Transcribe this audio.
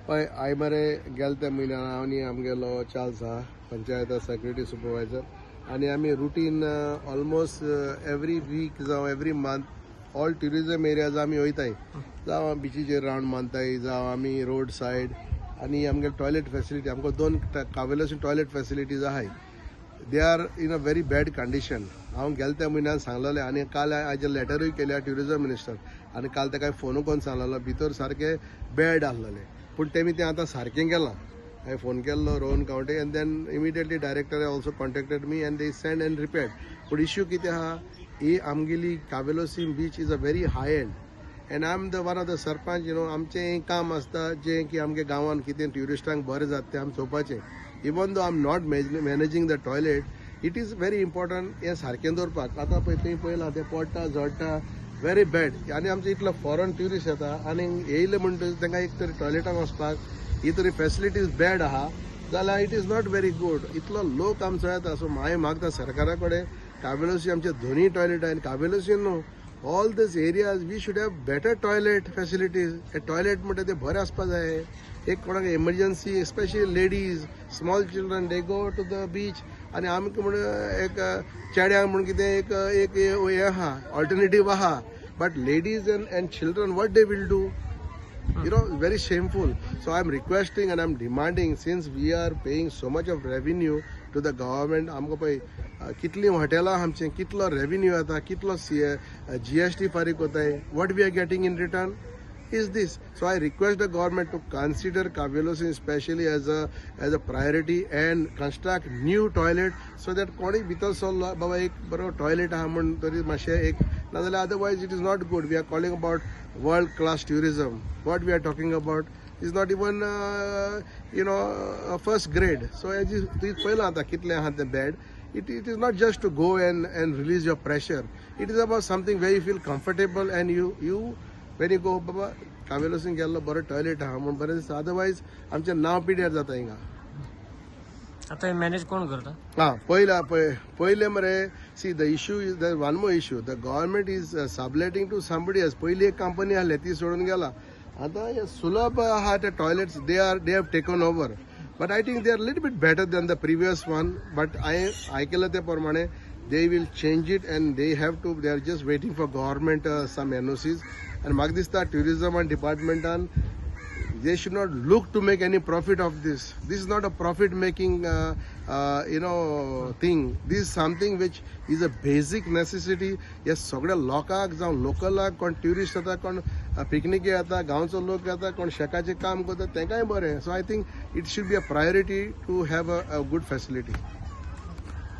पळय, हांवें मरे गेले त्या म्हयन्यान हांव आनी आमगेलो चार्ल्स आहा, पंचायत सेक्रेटरी सुपरवायझर, आनी आमी रुटीन ऑलमोस्ट एवरी वीक जावं every month all tourism areas आमी वयताय, जावं बिचीचेर रावंड मारताय, जावं आमी रोड सायड. आनी आमगे टॉयलेट फॅसिलिटी, आमकां दोन कावेलोसी टॉयलेट फॅसिलिटीज आहाय, they are in a very bad condition. हांव गेले त्या म्हयन्यान सांगलेलें आनी काल हाजेर लेटरूय केल्या ट्युरिजम मिनिस्टर आनी काल ताका फोनूय करून सांगलेलो, भितर सारकें बॅड आसलेलें, पूण तेमी तें आतां सारकें केलां. हांवें फोन केल्लो Rohan कावंटे and then immediately director also contacted me and they send and repaired. पूण इश्यू कितें आहा, ही आमगेली Cavelossim beach is a very high end and I am the one of the sarpanch. आमचें काम आसता जें की आमगे गांवान कितें ट्युरिस्टांक बरें जाता तें आमी चोवपाचें. Even though I am not managing the toilet, it is very important हें सारकें दवरपाक. आतां पळय, तुवें पळयलां, तें पडटा झडटा, व्हेरी बॅड. आनी आमचे इतलो फॉरन ट्युरिस्ट येता आनी येयले म्हणटकीर तांकां एक तरी टॉयलेटाक वचपाक ही तरी फॅसिलिटीज बॅड आहा जाल्यार it is not very good. इतलो लोक आमचो येता, सो हांवें मागता सरकारा कडेन, कावेलोसी आमचे दोनूय टॉयलेट आनी कावेलोसी न्हू, all these areas we should have better toilet facilities. हे टॉयलेट म्हणटा ते बरें आसपा जाय. एक कोणाक emergency, especially ladies, small children, they go to the beach. आनी आमकां म्हण एक चेड्यांक म्हूण कितें एक एक हें आहा, ऑल्टरनेटीव आहा, but ladies and children, what they will do? Very shameful. So I'm requesting and I'm demanding, since we are paying so much of revenue to the government, आमकां पळय कितलीं हॉटेलां आमचें, कितलो रेवेन्यू येता, कितलो जीएसटी फारीक कोताय, what we are getting in return is this. So I request the government to consider Cavelossim especially as a priority and construct new toilet so that कोणीय भितर सरलो, बाबा एक बरो टॉयलेट आहा म्हूण तरी मातशें एक. नाजाल्यार otherwise it is not good. We are calling about world class tourism. What we are talking about is not even first grade. So as you तुवें पळयलां आतां कितलें आहा तें bad. It is not just to go and release your pressure. It is about something where you feel comfortable and you when you go, बाबा कावेलोसीन गेल्लो, बरो toilet आहा म्हूण बरें दिसता. अदरवायज आमचें नांव पिड्यार जाता हिंगा. आता हे मॅनेज कोण करता? हा, पयला पळय, पयले मरे, see, the issue is the one more issue, the government is subletting to somebody else. पयली एक कंपनी आहली, ती सोडून गेला. आतां हे सुलभ आहा ते toilets, they have taken over, but I think they are little bit better than the previous one. But हांवें आयकलां ते प्रमाणे they will change it and they have to, they are just waiting for government some NOCs. आनी म्हाका दिसता tourism आनी डिपार्टमेंटान they should not look to make any profit of this. This is not a profit making thing. This is something which is a basic necessity. हे सगळ्या लोकांक, जावं लोकलाक, कोण tourist येता, कोण पिकनीक येता, गांवचो लोक येता, कोण शेकाचें काम करता, तेंकांय बरें. So I think it should be a priority to have a good facility.